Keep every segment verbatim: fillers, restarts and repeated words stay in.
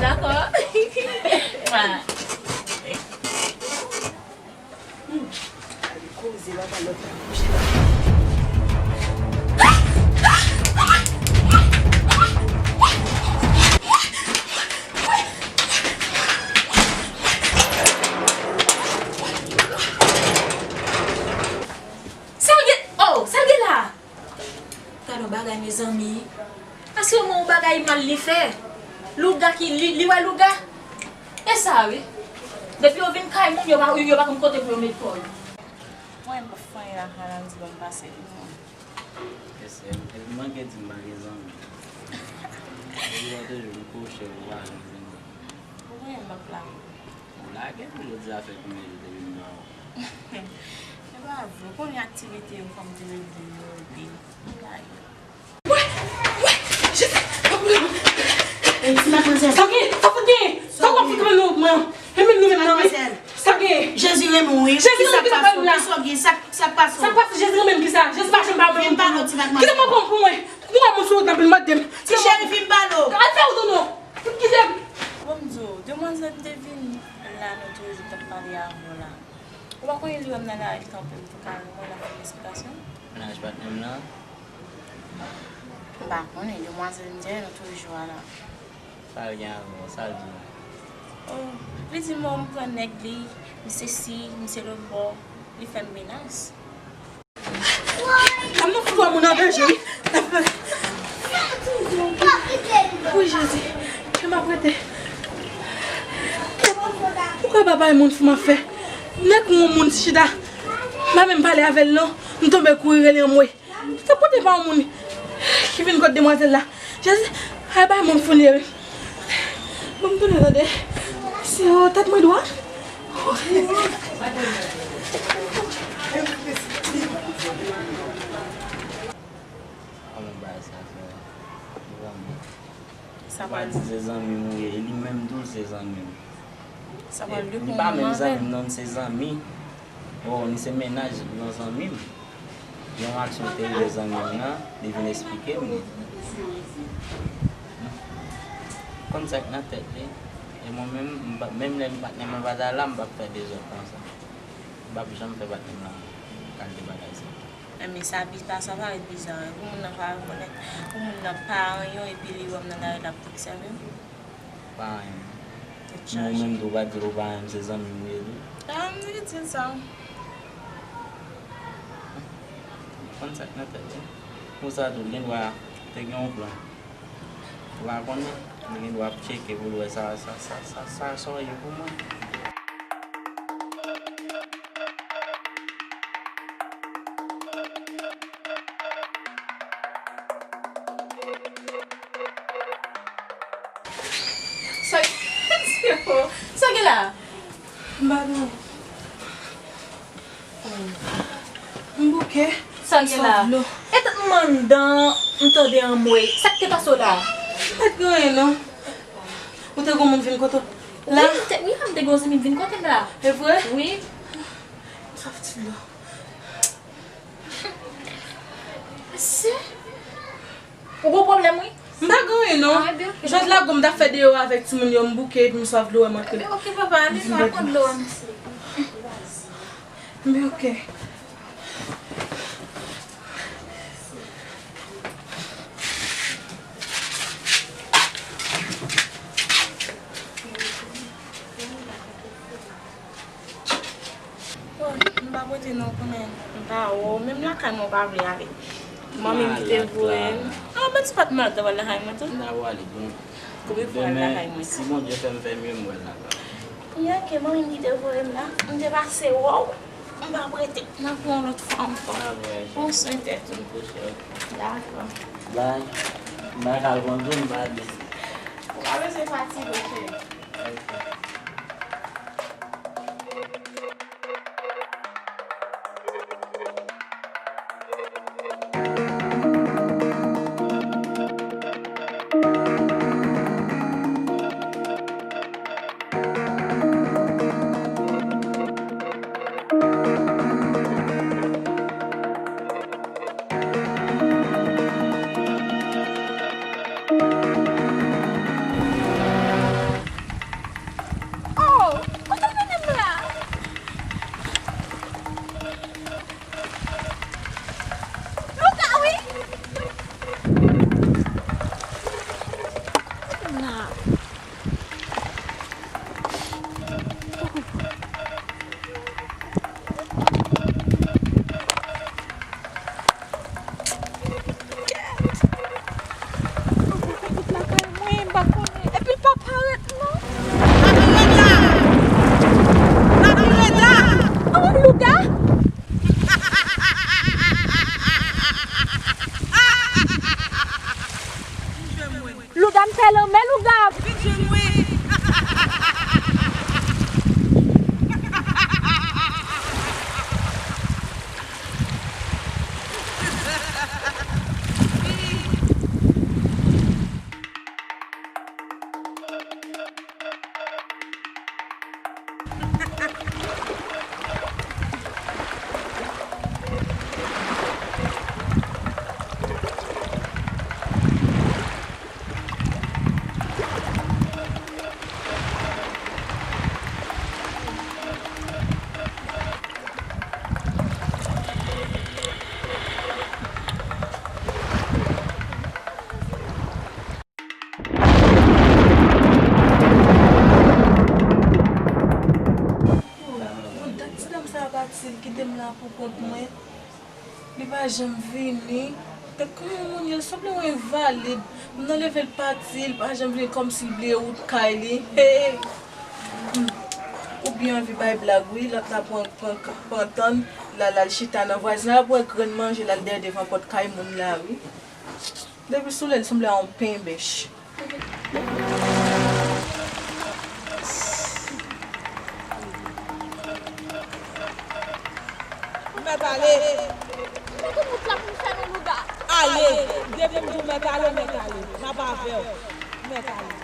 Dakò. Sa l gen, oh, sa l gen la? Gade yon bagay, mezanmi. Aske yon bagay mal li fè. Louga ki, li, li wè louga. E sa, wi. Depi yo vin kay moun, yo pa, yo pa konn kote pou yo met kò yo. Mwen, m pa fè anyen lakay la, m di, bon, m pase pou mwen. Mesye, epi manke di m pa gen zanmi. Epi w toujou m kouche, ou pa janm vini. Ou konnen m p ap lage w. Ou lage m, jodi a fè konbyen jou depi m pa wè w. Se pa vre, ou konnen aktivite yo, fanm te regle yo, epi m lage w. Wè, wè, Jezi, pa kouri non. Ey, ti madmwazèl. Sa gen, sa fout gen, sa w ap fout nan nou, mwen. Renmen nou menm nan, wi. Madmwazèl. Sa gen. Jezi renmen w, wi. Jezi renmen ki sa k pase w? Kisa w gen? Sa, sa k pase w? Sa k pase? Jezi renmen m ki sa? Jezi pa janm pa renmen m. Vin pale w, ti madmwazèl. Kite m pran pou mwen. Pou mwen, moun sou wout nan vin mande m. Ti cheri, vin pale w. Al fè wout ou non. Fout kite m. Bon, m di w, demwazèl m te vin la, nou toujou t ap pale avè w la. Ou pa konnen li wè m nan lari, li kanpe m tou kare mwen, l ap fè m esplikasyon. Mennaj patnè m nan? M pa konnen, demwazèl m te wè nou toujou a la. Sa l gen avè w, sa l di w? Oh, li di m, oh, m pran nèg li, m sesi, m se lòtbò, li fè m menas. Kòm nou fout wè moun an danje, wi. Wi, Jezi, ke m ap rete. Poukò pa bay moun fou m ap fè? Nèk yon moun chita. M pa menm pale avè l non. M tonbe kouri rele anmwe. Sa pote pa yon moun ki vin kot demwazèl la. Jezi, ay bay moun fou li ye, wi. Bon, m tounen tande. Se, oh, tèt mwen dwat. Kòman bagay sa fè? Zanmi. Sa pa di se zanmi m ou ye, e li menm tou se zanmi m. Sa pral de pou mwen avè l. Li pa menm zanmi m non, se zanmi. Oh, li se mennaj yon zanmi m. Yon aksyon te rive zanmi m nan, li vin esplike m li. Konn sa k nan tèt li. E mwen menm, m pa, menm lè m patnè mwen pa ta la, m p ap fè dezòd konsa. M p ap janm fè patnè m lan kalite bagay sa. Men sa bi-, sa parèt biza, wi. Pou moun nan pa rekonèt, pou moun nan pa anyen, epi li wè m nan lari, l ap obsève m. Pa anyen. Tèt chaje. Ou menm tou, ou pa di l ou pa anyen, se zanmi m ou ye tou. Ah, m di l sa. Konn sa k nan tèt li. Pou sa tou, gen dwa te gen yon plan. Ou pa konnen, li gen dwa ap tcheke pou l wè sa, sa, sa, sa, sa, sa w ye pou mwen. Sa, sa gen la? M pa gen. M bouke. Sa gen la? E tèt m anndan, m tande anmwe. Sa k te pase w la? M pa t gen anyen non. Ou te gen moun vin kote w la? Wi, m te, wi, m te gen yon zanmi m vin kote m la. E vre? Wi. M swaf ti dlo. Mesye, ou gon pwoblèm, wi. M pa gen anyen, non. Ah, ebyen, ok. Jòj lago m t ap fè deyò avèk timoun yo, m bouke, epi m swaf dlo, wè m antre. Ebyen, ok, papa, ale, m ap pran dlo a, mèsi. Ebyen, ok. Bon, m pa prete non, ou konnen m pa wè w, menm lakay mwen ou pa vle ale. Manmi m ki te voye m. Non, men se pa t malad, ou pral lakay mwen tou. M ta pral ale, bon. Koupe pou al lakay mwen. Demen, si Bondye fè m fè mye, m pral lakay ou. Ebyen, ok, manmi m ki te voye m la, m te pase wè w, m pa prete. N a wè yon lòt fwa ankò. Pran swen tèt ou. Dakò. Bye. M pa ka konn tou, m pa di. Ou pa bezwen fatige, cheri. Pou kont mwen. Li pa janm vini. Gad kòman moun ye, li sanble yon envalid. M nan leve l pati, li pa janm vini, kòmsi l bliye wout kay li. Hey! Hmm. Ou byen anvi bay blag, wi. Lòt la pran, pran, pran tann, l al, al chita nan vwazinay, ap wè grenn manje, l al dèyè devan pòt kay moun la, wi. Depi sou lè, li sanble a yon penbèch. Mèt ale. Mete mout la pou m fè nou louga. Ale. Depi m di w mèt ale, mèt ale. M ap avè w. Mèt ale.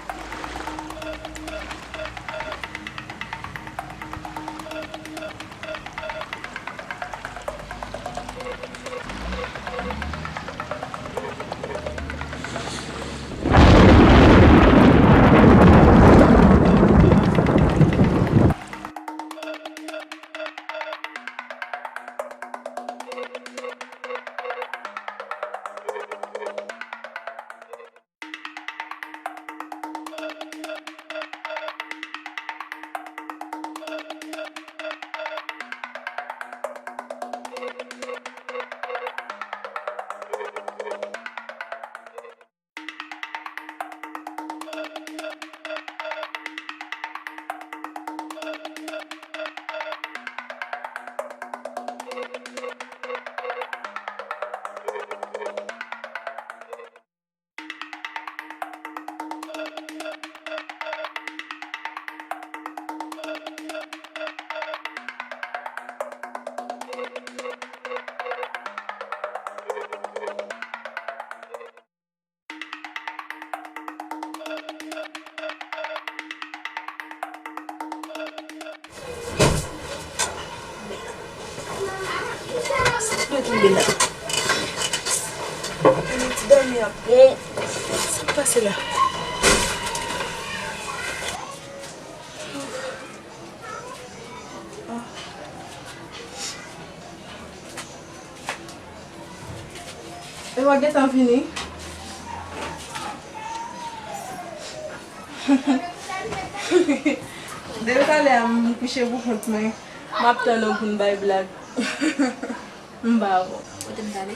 Sa k mwen tonbe la? Ti dòmi a bon. Sa k pase la? E w a gentan vini? Depi talè a m kouche pou kont mwen. M ap tann ou pou n bay blag. M pa wè w. Kote m t ale?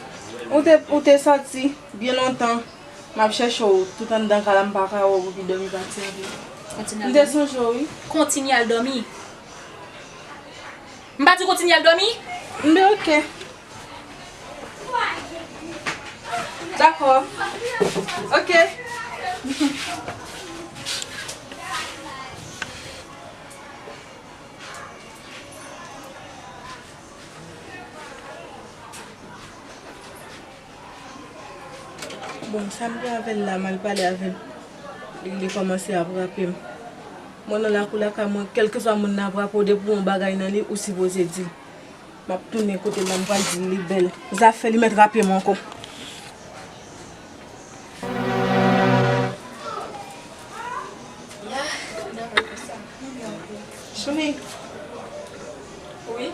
Ou te, ou te soti byen lontan. M ap chèche w tout anndan kay la, m pa ka wè w, epi dòmi pati avè w. Kontinye al dòmi? M te sonje w, wi. Kontinye al dòmi. M pa di w kontinye al dòmi? M di oke. Dakò. Oke. Bon, sa m gen avè l la, m al pale avè l. Li, li kòmanse ap rape m. Mwen nan lakou lakay mwen, kèlkeswa moun nan ap rape w, depi w wè yon bagay nan li, ou sipoze di l. M ap tounen kote l la, m pral di l li bèl. Zafè li mèt rape m ankò. Choumi. Wi.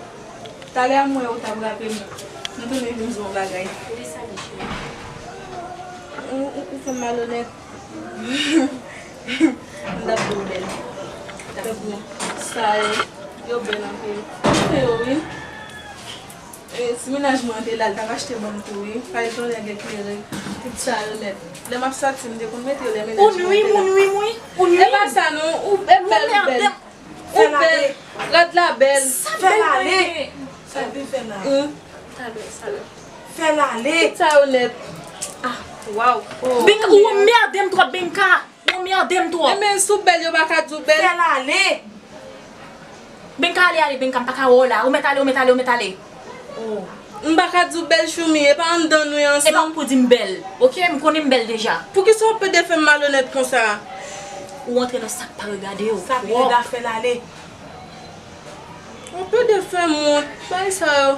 Talè a m wè ou t ap rape m. M tounen vin di w yon bagay. Wi, sa m ye, cheri? Ou, ou, ou fè m malonèt. M t ap di w bèl. Tankou sa yo, yo bèl anpil. Ou fè yo, wi. E, si mennaj mwen te la, l t ap achte ban m tou, wi. Fayton nèg eklere. Tout sa yo nèt. Lè m ap sòti, m te konn mete yo lè mennaj mwen te la. Ou nwi m, ou nwi m, wi. Ou nwi m. E pa sa non, ou bèl, ou bèl. Ou bèl. Rad la bèl. Fè l ale. Sa l vin fè la? Talè, talè. Fè l ale. Tout sa yo nèt. Ah, waw. Benka, ou anmède m twòp, Benka. Ou anmède m twòp. Enben, si w bèl, yo pa ka di w bèl. Fè l ale. Benka, ale, ale, Benka, m pa ka wè w la. Ou mèt ale, ou mèt ale, ou mèt ale. Oh. M pa ka di w bèl, Choumi, e pa anndan nou ye ansanm. E pa pou di m bèl, oke? M konnen m bèl deja. Poukisa w pede fè m malonèt konsa? Ou antre nan sa k pa regade w. Sa vin twòp. Fè l ale. Ou pede fè m wont. Bagay sa yo,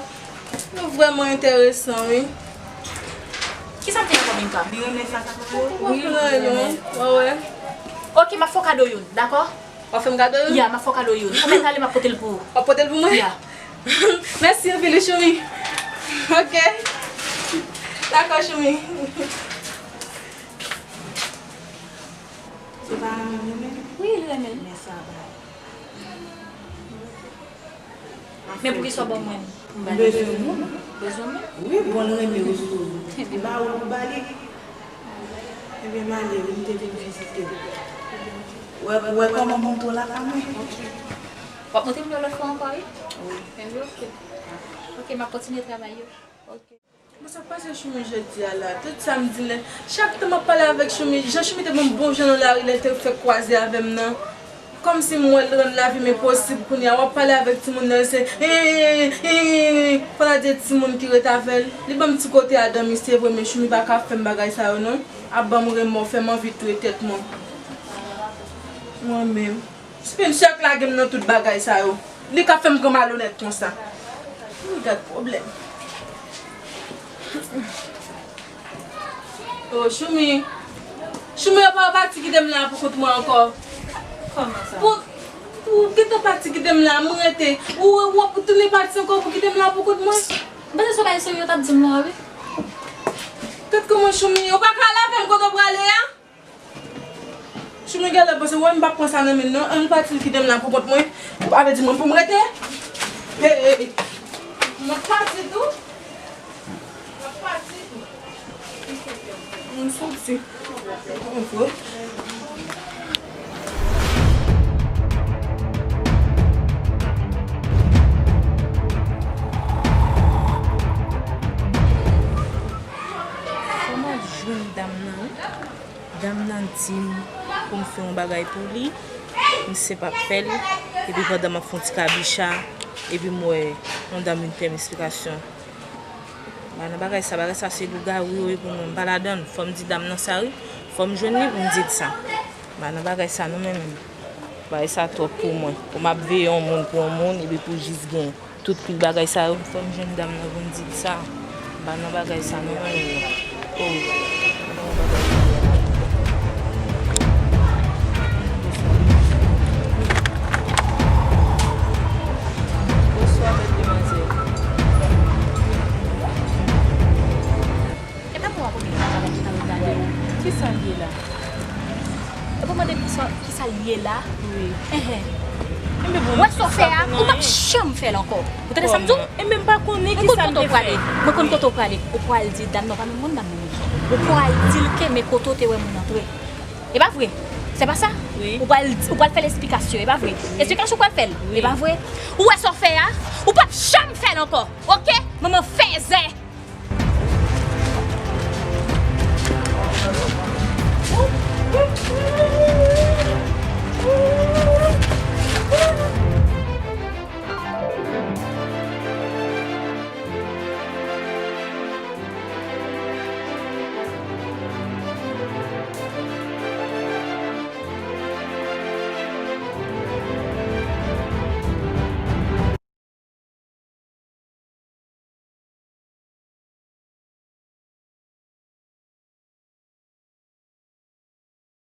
yo vrèman enteresan, wi. Kisa m te gen kòm income? Li renmen sa, sa pou ou? Ou pa konn anyen non. Wè, wè. Oke, m ap fè w kado youn, dakò? W ap fè m kado youn? Ya, m ap fè w kado youn. Ou mèt ale, m ap pote l pou ou. W ap pote l pou mwen? Ya. Mèsi anpil, wi, Choumi. Oke. Dakò, Choumi. Se pa renmen? Wi, li renmen. Men sa va. Men poukisa w ban mwen? M bezwen moun. Bezwen moun? Wi, bon, l renmen resous ou. M ba ou, ou ba li. Ebyen, m ale, wi, m te vin vizite w. Wè, wè kòman m monte w lakay mwen. Ok. W ap montre m yo lòt fwa ankò, wi? Wi. Ebyen, ok. Ok, m ap kontinye travay yo. Ok. Bon, sa k pase Choumi jodi a la? Tout sa m di l, chak tan m ap pale avèk Choumi, jan Choumi te ban m bon jan nan lari lè l te fèk kwaze avè m nan. Kòmsi m wè l rann lavi m enposib kounye a. W ap pale avèk timoun nan, se, pandan de timoun ki ret avè l. Li ban m ti kote a dòmi, se vre, men Choumi pa ka fè m bagay sa yo, non. Ap ban m renmò, fè m anvi touye tèt mwen. Mwen menm. Spencer k lage m nan tout bagay sa yo. Li ka fè m pran malonèt konsa. Gad pwoblèm. Oh, Choumi. Choumi, ou pa pati kite m la pou kont mwen ankò. Kòman sa? Pou, pou gentan pati kite m la, mwen rete. Ou, ou, ou tounen pati ankò pou kite m la pou kont mwen? Bezwen se bagay serye w t ap di m la, wi. Gad kòman Choumi, ou pa ka al avè m kote w prale a? Choumi genlè panse, wè m p ap pran sa nan men l non. Ann pati, l kite m la pou kont mwen. Ou pa vle di mwen pou m rete? Hey, hey, hey. M ap pati tou. M ap pati tou. M soti. M soti. Kòman jwenn dam nan, wi? Dam nan di m pou m fè yon bagay pou li, misye p ap fè l, epi pandan m ap fè yon ti kabicha, epi m wè yon dam vin fè m esplikasyon. M pa nan bagay sa, bagay sa se lougawou yo ye pou mwen, m pa ladan l. Fò m di dam nan sa wi, fò m jwenn li pou m di l sa. M pa nan bagay sa non, mwen menm. Bagay sa twòp pou mwen. Pou m ap veye yon moun pou yon moun, epi pou jis gen tout pil bagay sa yo, fò m jwenn dam nan pou m di l sa. M pa nan bagay sa non, mwen menm. Oh. Bonswa, bèl demwazèl. E pa pou w ap oblije gade m nan regade w. Kisa l ye la? E pou mande kisa, kisa l ye la? Wi. Enhen. Enben bon, wè sa w fè a, ou p ap janm fè l ankò. Ou tande sa m di w? Enben m pa konnen kisa m te fè. Mwen konn kote w prale. Mwen konn kote w prale. Ou pral di dam nan pa menm moun dam nan menm jan. Ou pral di l ke men kote w te wè moun antre. E pa vre? Se pa sa? Wi. Ou pral, ou pral fè l esplikasyon, e pa vre? Wi. Esplikasyon ou pral fè l, e pa vre? Ou wè sa w fè a? Ou p ap janm fè l ankò. Oke? Manman fèzè!